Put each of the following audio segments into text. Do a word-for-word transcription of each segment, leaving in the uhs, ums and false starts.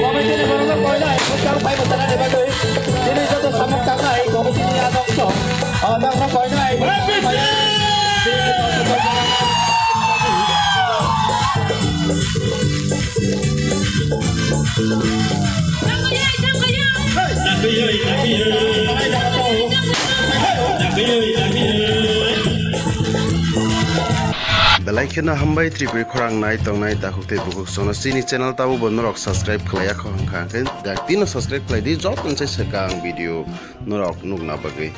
Committee ni borokno koinai, bwskango phai bwsana ni bagwi. Chini joto samung tangnai, committee ni adokso. O, nokno koinai. Belai kheno hambai Tripuri khorang nai tongnai takhuk tei bukhuk songno chini channel tabukbo norok subscribe khlaiya kho hwnkha hwnkhe dak tino subscribe khlai di, joto ni sai swkang video norok nukna bagwi.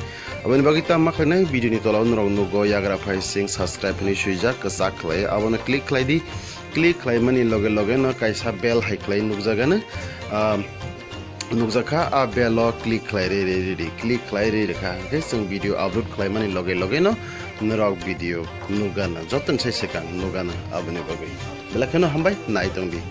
Aboni bagwi tamo khlainai video ni tola o norok nugo yagra phai sing subscribe hinwi swijak kwchak khlai abono click khlai di. Click khlaimani loge loge no kaisa bell hai khlai nukjagano, ah, nukjakha, a bell o click khlai ri ri ri ri, click khlai ri rikha hwnkhe chwng video upload khlaimani loge loge no norok video nukgana, joto ni sai swkang nukgana. Aboni bagwi belai kheno hambai nai tongdi.